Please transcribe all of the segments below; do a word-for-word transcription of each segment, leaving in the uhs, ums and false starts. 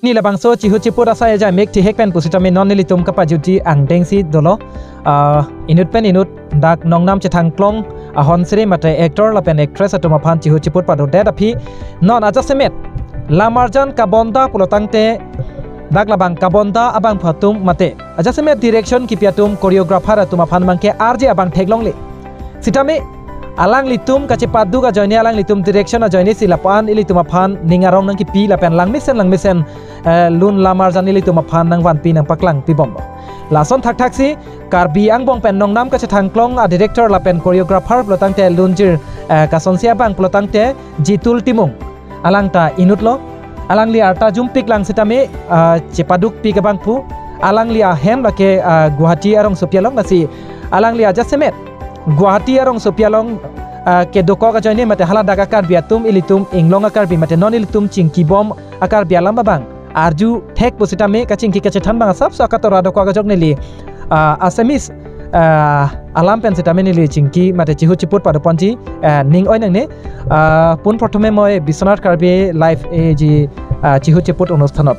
Pini labangso chihut chiput asai ajai mek thihek pen pusitame non nelitum kapajutji angdengsi dolo. Ah, inut pen inut dak nongnam chethangklong ahon siri mate actor lapen actress atum aphan chihut chiput padodet aphi non ajasemet lamarjan kabonda pulotangte dak labang kabonda abangphu atum mate ajasemet direction kipi atum choreographer atum aphan mangke arje abang theklongle. Sitame alanglitum kachepaduk ajoine alanglitum direction ajoine si lapu-an ilitum aphan ning arong nangkipi lapen langmesen langmesen, eh, lun lamarjan ilitum aphan nangvanpi nangpaklangpi bomlo. Lason thakthaksi Karbi angbong pen nongnam kachethangklong a director lapen choreographer pulotangte lunjir, eh, kasonsi abang pulotangte Jitul Timung. Alang ta inutlo. Alangli arta jumpik lang sitame, ah, chepadukpik abangphu. Alangli ahem lake, ah, Guwahati arongsopi along lasi. Alangli ajasemet Guwahati arongsopi along, ah, kedokok ajoine mate haladak a-Karbi atum ilitum inglong a-Karbi mate non ilitum chingkibom a-Karbi alam abang arju thek pusitame kachingki kachethan abang asapso akatora dokok ajok neli, ah, Assamese, ah, alam pen sitame neli chingki mate chihut chiput padoponji, ah, ning oi nangne, ah, পোন প্ৰথমে মই বিশ্বনাথ কাৰ্বি লাইভ এই যি, আহ, চিহুত চিপুত অনুষ্ঠানত,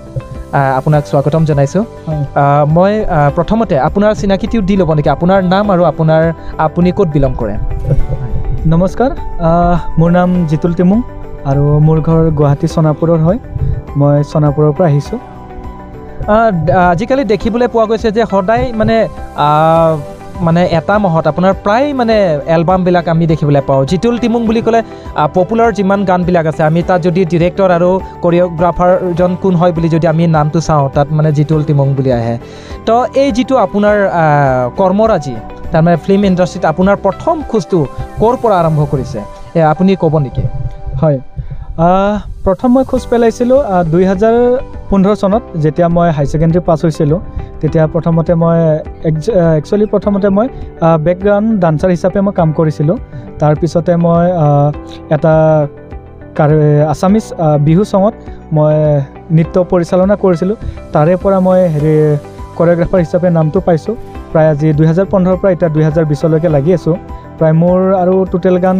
আহ, আপোনাক স্বাগতম জনাইছোঁ। হয়। আহ, মই, আহ, প্ৰথমতে আপোনাৰ চিনাকিটো দি ল'ব নেকি? আপোনাৰ নাম আৰু আপোনাৰ, আপুনি ক'ত বিলং কৰে? নমস্কাৰ, আহ, মোৰ নাম জিতুল টিমুং আৰু মোৰ ঘৰ গুৱাহাটী সোণাপুৰৰ হয়। মই সোণাপুৰৰ পৰা আহিছোঁ। আহ, ড-, আজিকালি দেখিবলৈ পোৱা গৈছে যে সদায় মানে, আহ, মানে এটা মাহত আপোনাৰ প্ৰায় মানে এলবামবিলাক আমি দেখিবলৈ পাওঁ। জিতুল টিমুং বুলি ক'লে, আহ, পপুলাৰ যিমান গানবিলাক আছে, আমি তাত যদি ডিৰেক্টৰ আৰু কৰিঅ'গ্ৰাফাৰজন কোন হয় বুলি যদি আমি নামটো চাওঁ, তাত মানে জিতুল টিমুং বুলি আহে। তো এই যিটো আপোনাৰ, আহ, কৰ্মৰাজি, তাৰমানে ফিল্ম ইণ্ডাষ্ট্ৰীত আপোনাৰ প্ৰথম খোজটো ক'ৰ পৰা আৰম্ভ কৰিছে? এ, আপুনি ক'ব নেকি? হয়, আহ, প্ৰথম মই খোজ পেলাইছিলোঁ, আহ, দুই হাজাৰ পোন্ধৰ চনত, যেতিয়া মই হাই ছেকেণ্ডেৰী পাছ হৈছিলোঁ। তেতিয়া প্ৰথমতে মই একজ-, আহ, একচুৱেলি প্ৰথমতে মই, আহ, বেকগ্ৰাউণ্ড ডান্সাৰ হিচাপে মই কাম কৰিছিলোঁ। তাৰপিছতে মই, আহ, এটা কাৰ-, আছামিজ, আহ, বিহু ছঙত মই নৃত্য পৰিচালনা কৰিছিলোঁ। তাৰে পৰা মই হেৰি কৰিঅ'গ্ৰাফাৰ হিচাপে নামটো পাইছোঁ। প্ৰায় আজি দুই হাজাৰ পোন্ধৰৰ পৰা এতিয়া দুই হাজাৰ বিছলৈকে লাগি আছোঁ। প্ৰায় মোৰ আৰু টোটেল গান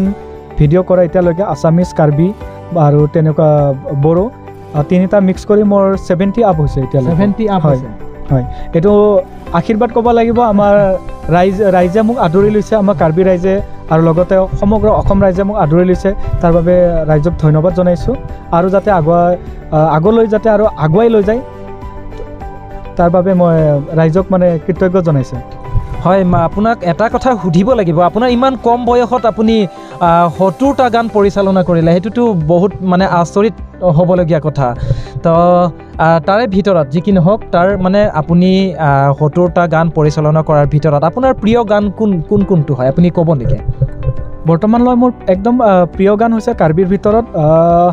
ভিডিঅ' কৰা এতিয়ালৈকে আছামিজ, কাৰ্বি আৰু তেনেকুৱা বড়ো, আহ, তিনিটা মিক্স কৰি মোৰ ছেভেণ্টি আপ হৈছে এতিয়ালৈকে। ছেভেণ্টি আপ হয়, হৈছে। হয়। এইটো আশীৰ্বাদ ক'ব লাগিব আমাৰ ৰাইজ, ৰাইজে মোক আদৰি লৈছে, আমাৰ কাৰ্বি ৰাইজে আৰু লগতে সমগ্ৰ অসম ৰাইজে মোক আদৰি লৈছে। তাৰ বাবে ৰাইজক ধন্যবাদ জনাইছোঁ আৰু যাতে আগুৱাই, আহ, আগলৈ যাতে আৰু আগুৱাই লৈ যায়, তাৰ বাবে মই ৰাইজক মানে কৃতজ্ঞ জনাইছোঁ। হয়, মা-, আপোনাক এটা কথা সুধিব লাগিব। আপোনাৰ ইমান কম বয়সত আপুনি, আহ, সত্তৰটা গান পৰিচালনা কৰিলে, সেইটোতো বহুত মানে আচৰিত হ'বলগীয়া কথা। তো, আহ, তাৰে ভিতৰত যি কি নহওক, তাৰ মানে আপুনি, আহ, সত্তৰটা গান পৰিচালনা কৰাৰ ভিতৰত আপোনাৰ প্ৰিয় গান কোন, কোন কোনটো হয়, আপুনি ক'ব নেকি? বৰ্তমানলৈ মোৰ একদম, আহ, প্ৰিয় গান হৈছে কাৰ্বিৰ ভিতৰত, আহ,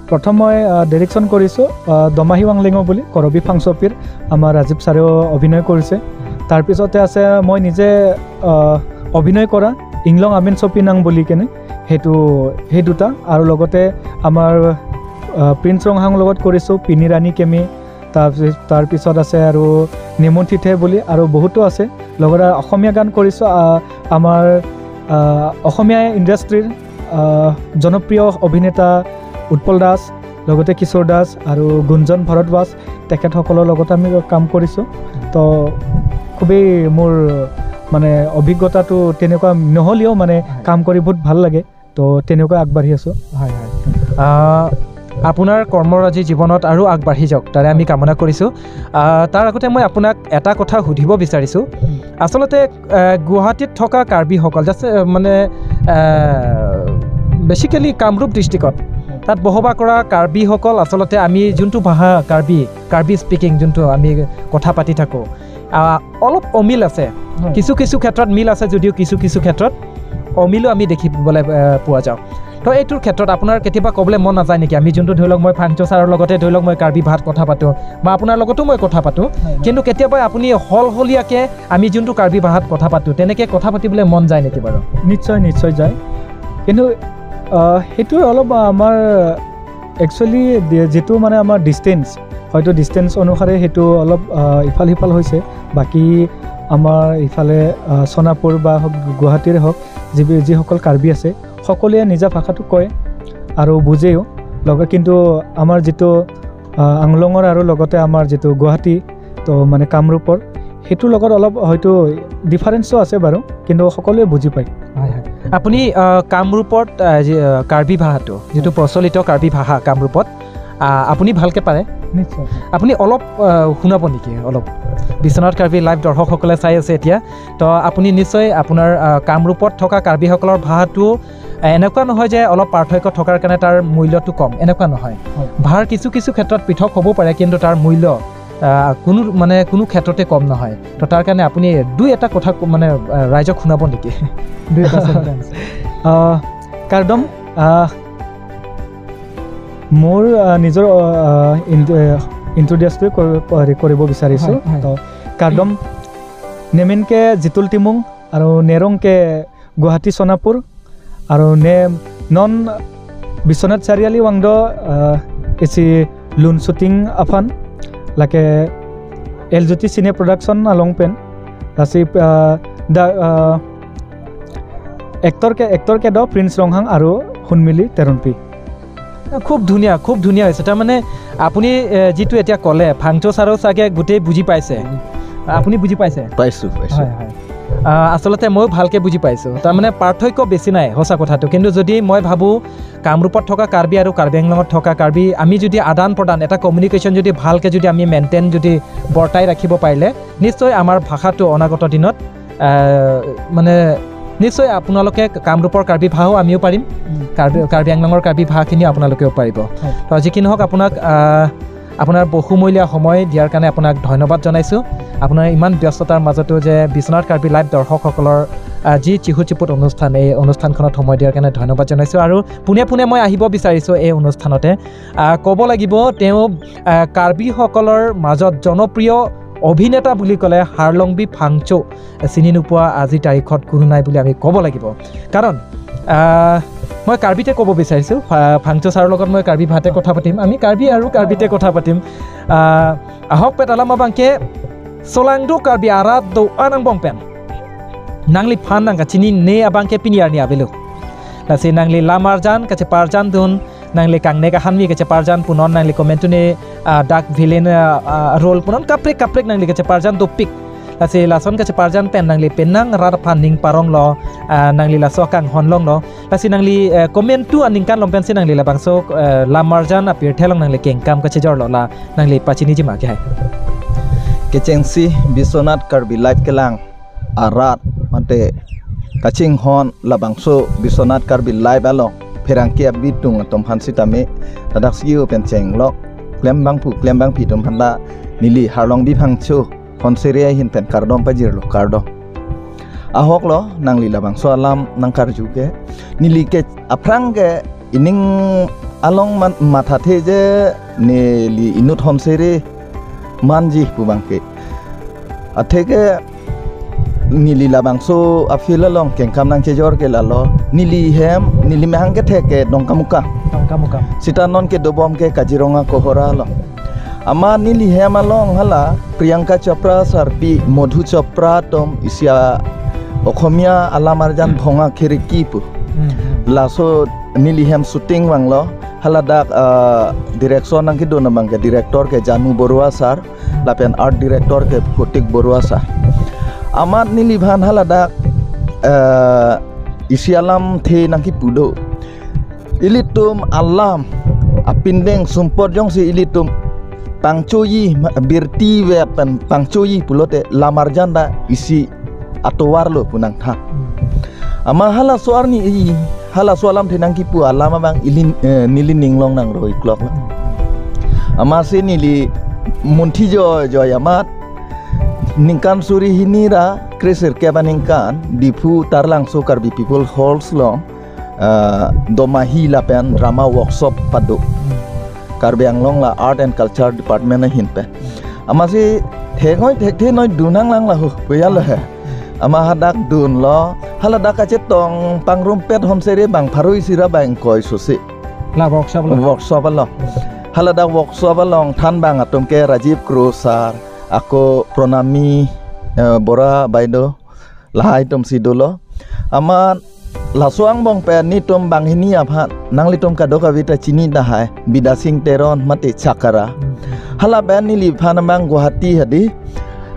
প্ৰথম মই, আহ, ডাইৰেকশ্যন কৰিছোঁ, আহ, দমাহি ৱাংলেঙো বুলি, কৰবী ফাংচপিৰ, আমাৰ ৰাজীৱ ছাৰেও অভিনয় কৰিছে। তাৰপিছতে আছে মই নিজে, আহ, অভিনয় কৰা ইংলং আমিন চপিনাং বুলি কেনে, সেইটো, সেই দুটা। আৰু লগতে আমাৰ, আহ, প্ৰিন্স ৰংহাং লগত কৰিছোঁ পিনি ৰাণী কেমি, তাৰপিছত, তাৰপিছত আছে আৰু নিমন থিথে বুলি আৰু বহুতো আছে। লগতে অসমীয়া গান কৰিছোঁ, আহ, আমাৰ, আহ, অসমীয়া ইণ্ডাষ্ট্ৰীৰ, আহ, জনপ্ৰিয় অভিনেতা উৎপল দাস, লগতে কিশোৰ দাস আৰু গুঞ্জন ভৰদ্বাজ, তেখেতসকলৰ লগত আমি কাম কৰিছোঁ। তো খুবেই মোৰ মানে অভিজ্ঞতাটো তেনেকুৱা নহ'লেও মানে হয়। কাম কৰি বহুত ভাল লাগে। তো তেনেকুৱা আগবাঢ়ি আছোঁ। হয়, হয়। আহ, আপোনাৰ কৰ্মৰাজি জীৱনত আৰু আগবাঢ়ি যাওক, তাৰে আমি কামনা কৰিছোঁ। আহ, তাৰ আগতে মই আপোনাক এটা কথা সুধিব বিচাৰিছোঁ। উম। আচলতে, আহ, গুৱাহাটীত থকা কাৰ্বিসকল, just, আহ, মানে, আহ, বেচিকেলি কামৰূপ ডিষ্ট্ৰিক্টত, তাত বসবাস কৰা কাৰ্বিসকল আচলতে আমি যোনটো ভাষা কাৰ্বি, কাৰ্বি স্পিকিং যোনটো আমি কথা পাতি থাকোঁ, আহ, অলপ অমিল আছে। হয়। কিছু কিছু ক্ষেত্ৰত মিল আছে যদিও কিছু কিছু ক্ষেত্ৰত অমিলো আমি দেখিবলৈ, আহ, পোৱা যাওঁ। তো এইটোৰ ক্ষেত্ৰত আপোনাৰ কেতিয়াবা ক'বলৈ মন নাযায় নেকি? আমি যোনটো ধৰি লওক মই ফাংচু ছাৰৰ লগতে ধৰি লওক মই কাৰ্বি ভাষাত কথা পাতোঁ বা আপোনাৰ লগতো মই কথা পাতোঁ, হয়, হয়। কিন্তু কেতিয়াবা আপুনি সলসলীয়াকে আমি যোনটো কাৰ্বি ভাষাত কথা পাতোঁ, তেনেকে কথা পাতিবলৈ মন যায় নেকি বাৰু? নিশ্চয়, নিশ্চয় যায়। কিন্তু, আহ, সেইটো অলপ আমাৰ একচুৱেলি যিটো মানে আমাৰ ডিষ্টেঞ্চ, হয়তো ডিষ্টেঞ্চ অনুসাৰে সেইটো অলপ, আহ, ইফাল সিফাল হৈছে। বাকী আমাৰ ইফালে, আহ, সোণাপুৰ বা হওক, গুৱাহাটীৰে হওক, যি, যিসকল কাৰ্বি আছে, সকলোৱে নিজা ভাষাটো কয় আৰু বুজেও। লগে কিন্তু আমাৰ যিটো আহ, আংলঙৰ আৰু লগতে আমাৰ যিটো গুৱাহাটী, তো মানে কামৰূপৰ, সেইটোৰ লগত অলপ হয়তো ডিফাৰেঞ্চটো আছে বাৰু, কিন্তু সকলোৱে বুজি পায়। হয়, হয়। আপুনি, আহ, কামৰূপত, আহ, যি, আহ, কাৰ্বি ভাষাটো, যিটো হয়। প্ৰচলিত কাৰ্বি ভাষা কামৰূপত, আহ, আপুনি ভালকে পাৰে? নিশ্চয়। আপুনি অলপ, আহ, শুনাব নেকি? অলপ বিশ্বনাথ কাৰ্বি লাইভ দৰ্শকসকলে চাই আছে এতিয়া, তো আপুনি নিশ্চয় আপোনাৰ, আহ, কামৰূপত থকা কাৰ্বিসকলৰ ভাষাটো, আহ, এনেকুৱা নহয় যে অলপ পাৰ্থক্য থকাৰ কাৰণে তাৰ মূল্যটো কম, এনেকুৱা নহয়। হয়। ভাষাৰ কিছু কিছু ক্ষেত্ৰত পৃথক হ'ব পাৰে, কিন্তু তাৰ মূল্য, আহ, কোনো, মানে, কোনো ক্ষেত্ৰতে কম নহয়। তো তাৰ কাৰণে আপুনি দুই এটা কথা ক-, মানে, আহ, ৰাইজক শুনাব নেকি? দুই এটা চেণ্টেন্স। আহ, কাৰ্ডম, আহ, মোৰ, আহ, নিজৰ, আহ, ইন-, আহ, ইণ্ট্ৰডিউচটো কৰি-, কৰি-, কৰিব বিচাৰিছোঁ। হয়, হয়। তো কাৰ্ডম, নেমেনকে জিতুল টিমুং আৰু নেৰংকে গুৱাহাটী সোনাপুৰ আৰু নে non Biswanath Chariali wangdo, ah, isi lun shooting aphan lake L J T Cine Production along pen lasi, ah, da, ah, actor ke, actor ke do Prince Ronghang aru Hunmili Teronpi. খুব ধুনীয়া, খুব ধুনীয়া হৈছে। তাৰমানে আপুনি, এ, যিটো এতিয়া ক'লে, ফাংচো ছাৰেও চাগে গোটেই বুজি পাইছে। আপুনি বুজি পাইছে? পাইছোঁ, পাইছোঁ। হয়, হয়। আ, আচলতে ময়ো ভালকে বুজি পাইছোঁ। তাৰমানে পাৰ্থক্য বেছি নাই, সঁচা কথাটো। কিন্তু যদি মই ভাবোঁ, কামৰূপত থকা কাৰ্বি আৰু কাৰ্বি আংলঙত থকা কাৰ্বি, আমি যদি আদান প্ৰদান, এটা কমিউনিকেশ্যন যদি ভালকে যদি আমি মেইনটেইন যদি বৰ্তাই ৰাখিব পাৰিলে, নিশ্চয় আমাৰ ভাষাটো অনাগত দিনত, আহ, মানে, নিশ্চয় আপোনালোকে কামৰূপৰ কাৰ্বি ভাষাও আমিও পাৰিম, উম। কাৰ্বি, কাৰ্বি আংলঙৰ কাৰ্বি ভাষাখিনিও আপোনালোকেও পাৰিব। হয়। তো যি কি নহওক, আপোনাক, আহ, আপোনাৰ বহুমূলীয়া সময় দিয়াৰ কাৰণে আপোনাক ধন্যবাদ জনাইছোঁ। আপোনাৰ ইমান ব্যস্ততাৰ মাজতো যে বিশ্বনাথ কাৰ্বি লাইভ দৰ্শকসকলৰ, আহ, যি চিহুচিপুট অনুষ্ঠান, এই অনুষ্ঠানখনত সময় দিয়াৰ কাৰণে ধন্যবাদ জনাইছোঁ। আৰু পোনে পোনে মই আহিব বিচাৰিছোঁ এই অনুষ্ঠানতে। আহ, ক'ব লাগিব, তেওঁ, আহ, কাৰ্বিসকলৰ মাজত জনপ্ৰিয় অভিনেতা বুলি ক'লে হাৰলংবি ফাংচো চিনি নোপোৱা আজিৰ তাৰিখত কোনো নাই বুলি আমি ক'ব লাগিব। কাৰণ, আহ, মই কাৰ্বিতে ক'ব বিচাৰিছোঁ, ফা-, ফাংচো ছাৰৰ লগত মই কাৰ্বি ভাষাতে কথা পাতিম, আমি কাৰ্বি আৰু কাৰ্বিতে কথা পাতিম। আহ, আহক পেট alam abangke solangdo Karbi arat do-an angbong pen nangliphan nangkachinine abangke pini arni avelo. Lasi nangli lamarjan kacheparjandun, nangli kangnek ahanmi kacheparjan punon, nangli komantu ne, ah, dak villain, ah, ah, role punon kaprek kaprek nangli kacheparjan dopik. Lasi lason kacheparjan pen nangli penang rat aphan ning paronglo, ah, nangli laso kanghon longlo. Lasi nangli, eh, komantu aningkan along pensi nangli labangso, eh, lamarjan apirthe along nangli kengkam kachejorlo, la nangli pachiniji ma kehai. Kechengsi Biswanath Karbi Live kelang arat mate kachinghon labangso Biswanath Karbi Live along pherangke abitung atum aphan sitame ladak sio pen chenglok klembangphu klembangpi atum aphan la neli Harlongbi Phangcho Honsere ahin pen kardom pajirlo, kardom. Ahoklo nangli labangso alam nangkarju ke, neli ke aphrang ke ining along man-, mathathe je neli inut Honsere manji pu abangke. Atheke neli labangso a-field along kengkam nangchejor ke lalo. Neli hem, neli mehang kethek ke Dongkamukam. Dongkamukam. Sita non kedobom ke Kaziranga Kohora along. Amat neli hem along hala Priyanka Chopra sarpi Madhu Chopra atum isi a-Okhomia alam arjan Bhonga Khiriki pu. Hmm, hmm. Laso neli hem shooting vanglo. Haladak, ah, direction nangkedun abangke director ke Janu Borua sir, lapen art director ke Kotik Borua sir. Amat neliphan haladak, eh, isi alamthe nangkipu do. Ilitum alam apindeng sumpot jongsi ilitum pangchoji ma-, birti ve pen pangchoji pulote lamarjan ta isi atovar lo pu nangthan. Hmm. Amat halaso arni, halaso alamthe nangkipu alam abang ili, eh, neli ning along nangroi klok lo. Amatsi neli munthi joijoi amat ningkan suri hini ra kre sirkep aningkan Diphu Taralangso Karbi People Halls along, eh, Domahi lapen drama workshop pado. Karbi Anglong la Art and Culture Department ahin pen. Amatsi theknoi thekthe noi dun nanglang laho, puya lo he. Amat hadak dunlo, haladak kachetong pangrumpet Honsere bang pharo isi ra bang ingkoi sosi. La workshop lo. Workshop along. Haladak workshop along thanbang atum ke Rajiv Kro sir, ako Pranami, eh, Bora baido, lahai atumsi dolo. Amat Laso angbong pen netum banghini aphan nanglitum kadokave ta chini tahai, Bidya Sing Teron mate Chakara. Hmm. Hala pen neliphan abang Guwahati hadi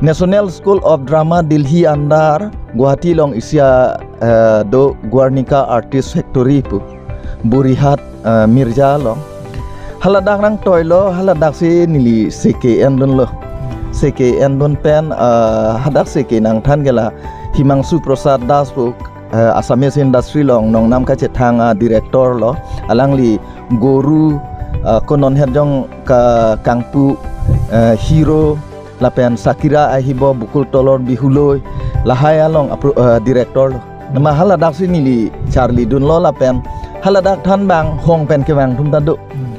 National School of Drama Delhi under Guwahati along isi a, eh, do Guernica Artist Factory pu, Burihat, eh, Mirza along. Haladak nangtoilo, haladak si neli seke endunlo. Seke endun pen, eh, hadak seke nangthan ke la Himangsu Prasad Das pu, eh, Assamese industry along nongnam kachethang a director lo. Alangli Goru, eh, Konon Herjong ka Kangpu, eh, Hero, lapen Sakira Ahibo, Bukul Tolor Bihuloi, lahai along apro-, eh, director lo. Nama haladak si neli charlidunlo lapen haladak than bang hong pen kevang atum ta do. Hmm.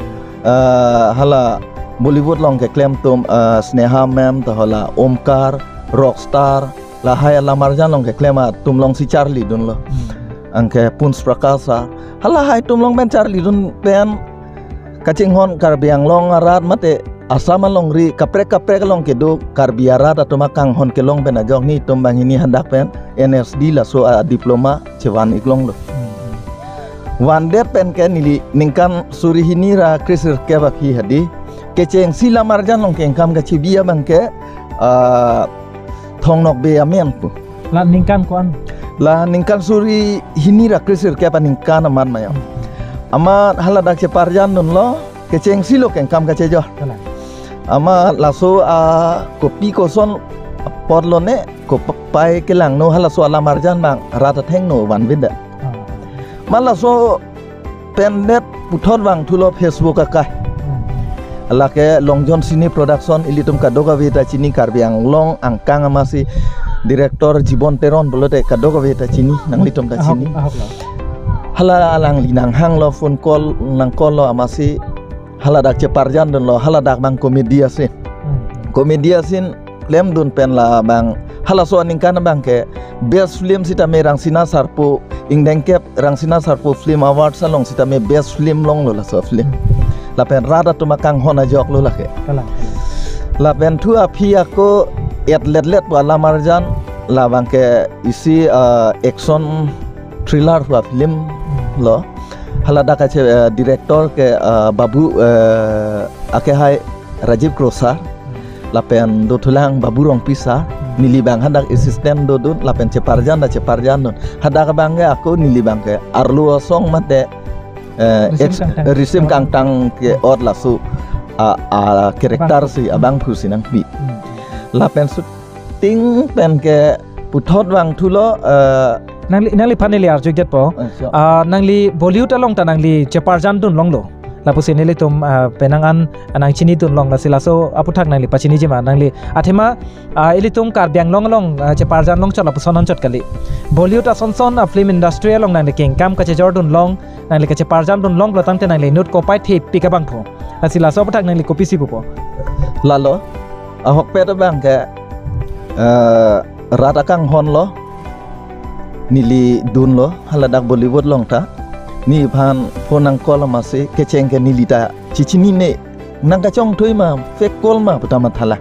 Eh, hala Bollywood along keklem atum, eh, Sneha ma'am, ta hala Omkar, Rockstar, lahai alamarjan along keklem atum along si charlidunlo. Hmm. Anke Pons Prakash sir, halahai atum along pen charlidun pen kachinghon Karbi Anglong arat mate Assam alongri kaprek kaprek along kedo Karbi arat atum akanghon kelong pen ajok netum banghini hadak pen N S D laso a diploma chevan iklonglo. Hmm. Vandet pen ke neli ningkan suri hini ra kre sirkep aphi hadi kechengsi lamarjan along kengkam kachebi abang ke, ah, Thong Nokbe amen pu. La ningkan ko-an? La ningkan suri hini ra kre sirkep aningkan amat mayam. Hmm. Amat haladak cheparjandunlo, kechengsi lo kengkam kachejor. Kalang. Amat laso a kopi koson apotlo ne, kopai kelangno halaso alamarjan bang rat athengno vanvida. Ah. Amat laso pendet puthot vangthulo Facebook akai. Hmm. Lake Long John Cine Production, ilitum kadokave ta chini, Karbi Anglong angkang amatsi director Jibon Teron pulote kadokave ta chini, nanglitum ta ahok, chini. Ahok lo. Hala alangli nanghanglo, phone call nang call lo amatsi haladak cheparjandunlo, haladak bang comedy asin. Hmm. Comedy asin klemdun pen la bang halaso aningkan abang ke best film sitame Rangsina Sarpo, ingdengkep Rangsina Sarpo Film Awards along sitame best film longlo laso film. Lapen rat atum akanghon ajoklo lake. Kalang. Lapen thu aphi ako et let let pu alamarjan, labang ke isi, eh, action thriller pu afilm lo. Haladak kache, eh, director ke, eh, Babu, eh, akehai Rajiv Kro sir. Lapen dothulang Babu Rongpi sir. Neli bang hadak assistant dodun, lapen cheparjan ta cheparjandun. Hadak abang ke ako neli bang ke arlo asong mate, eh, Risim ex-, Kangtang. Risim Kangtang ke ot laso a, a character abangphu si abangphu si nangpi. Hmm. Lapen shooting pen ke puthot vangthulo, eh, nangli, nangliphan neli arjudetpo. Eh, sure. Ah, nangli Bollywood along ta nangli cheparjandun longlo. Lapusi nelitum, ah, penang an nangchinidun long, lasi laso aputhak nangli pachiniji ma, nangli athema, ah, ilitum Karbi Anglong along, ah, cheparjan longchot lapuson anchot kali. Bollywood asonson a film industry along nangli kengkam kachejordun long, nangli kacheparjandun long pulotangte nangli inut kopai thepik abangphu. Lasi laso aputhak nangli kopisi pupo? Lalo, ahokpet abang ke, eh, rat akanghon lo, neli dunlo, haladak Bollywood along ta. Neliphan phone nang call amatsi, kecheng ke neli ta chechinine, nang kachongthui ma, fake call ma, pu ta mathala.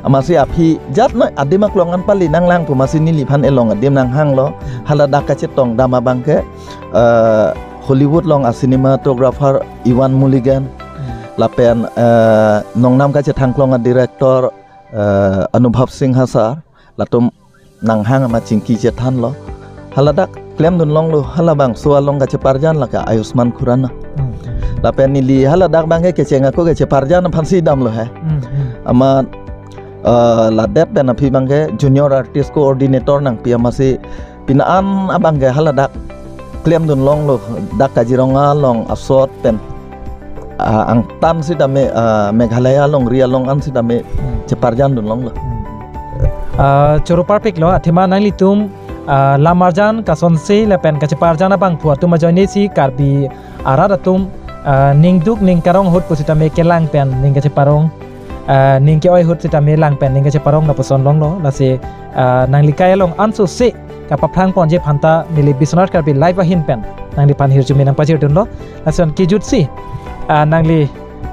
Amatsi aphi jat noi adim aklong an pali nanglang pu amatsi neliphan elong adim nanghanglo, haladak kachetong dam abang ke, eh, Hollywood along a cinematographer Ewan Mulligan, lapen, eh, nongnam kachethangklong a director, eh, Anubhav Sinha sir, latum nanghang amat chingki chethanlo. Haladak klemdun longlo, halabangso along kacheparjan lake Ayushmann Khurrana. Hmm. Lapen neli haladak bang ke kecheng ako kacheparjan aphansi damlo he. Hmm, hmm. Amat, eh, ladet pen aphi bang ke junior artist coordinator nangpi amatsi pini an abang ke haladak klemdun longlo, dak Kaziranga along asot pen, ah, angtan sitame, ah, Meghalaya alongri along an sitame cheparjandun longlo. Ah, choro parpiklo, athema nanglitum, ah, lamarjan kasonsi lapen kacheparjan abangphu atum ajoinesi Karbi arat atum, ah, ningduk ningkarong ahut pusitame kelang pen ning kacheparong, ah, ning ke-oi ahut sitame lang pen ning kacheparong lapuson longlo. Lasi, ah, nangli kai along ansose kapaphrang ponji aphanta neli Biswanath Karbi Live ahin pen nangliphan hirjume nangpachirdunlo. Lason kejutsi, ah, nangli,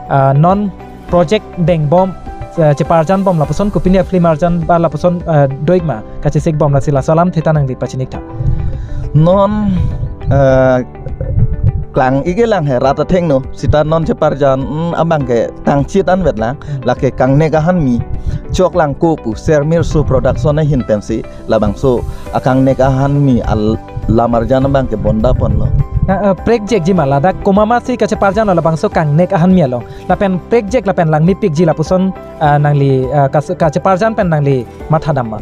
ah, non project dengbom, ah, cheparjanbom lapuson kopine film arjan ba lapuson, ah, do-ik ma kachesik bom, lasi laso alamthe ta nangli pachini-iktha. Non eh, klang-ik-e lang he rat athengno, seta non cheparjan mm, abang ke tangchit anvet lang, lake kangnek ahanmi, Choklang Ko pu Sermir So Production ahin pensi labangso akangnek ahanmi al-, alam arjan abang ke bonda ponlo. Na, eh, prekjekji ma ladak komat masi kacheparjanlo labangso kangnek ahanmi along? Lapen prekjek lapen langmepikji lapuson, ah, nangli, ah, kas-, kacheparjan pen nangli mathadam ma?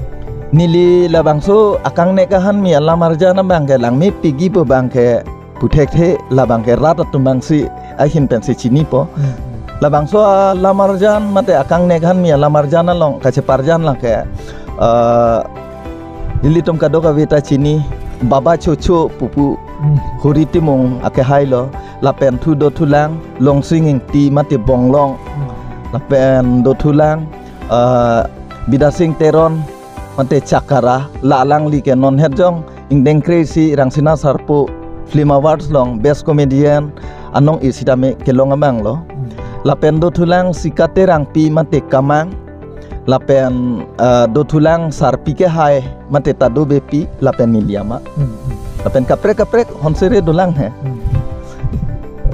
Neli labangso akangnek ahanmi alam arjan abang ke langmepikji pu abang ke puthekthe, labang ke rat atum abangsi ahin pensi chinipo. Hmm. Labangso alam arjan mate akangnek ahanmi alam arjan along kacheparjan lake, ah, ilitum kadokave ta chini Baba Chocho pupu, hmm, Hori Timung akehailo, lapen thu dothulang Longsing Ingti mate Bonglong, hmm, lapen dothulang, eh, Bidya Sing Teron mate Chakara, la alangli ke non het jong ingdeng kre-isi Rangsina Sarpo Film Awards along Best Comedian anong-e sitame kelong abanglo. Hmm. Lapen dothulang Sika Terangpi mate Kamang, lapen, eh, dothulang Sarpi Kehai mate Tado Beypi lapen neli ama. Hmm, hmm. Lapen kaprek kaprek honsere dolang he. Hmm.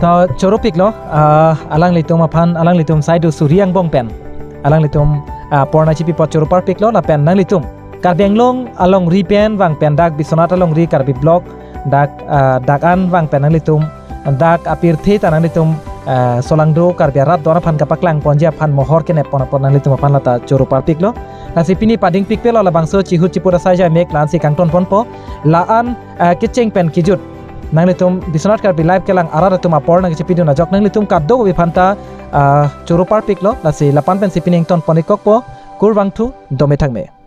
To choropiklo, ah, alanglitum aphan, alanglitum saidu suri angbong pen alanglitum, ah, apor nangchipi apot choro parpiklo, lapen nanglitum Karbi Anglong alongri pen vang pen dak Biswanath alongri Karbi Block dak, ah, dak an vang pen nanglitum dak apirthe ta nanglitum, eh, solangdo Karbi arat do-an aphan kapaklang ponji aphan mohor kenep pon apot nanglitum aphan lata choro parpiklo. Lasi pini padingpikpelo labangso chihut chiput asai jai mek la-ansi kangton ponpo. La-an, eh, kecheng pen kejut nanglitum Biswanath Karbi Live kelang arat atum apor nangchipidun ajok nanglitum kadokave aphanta, eh, choro parpiklo. Lasi la-an pensi pini ington pon-ik kokpo. Kurvangthu, dome thangme.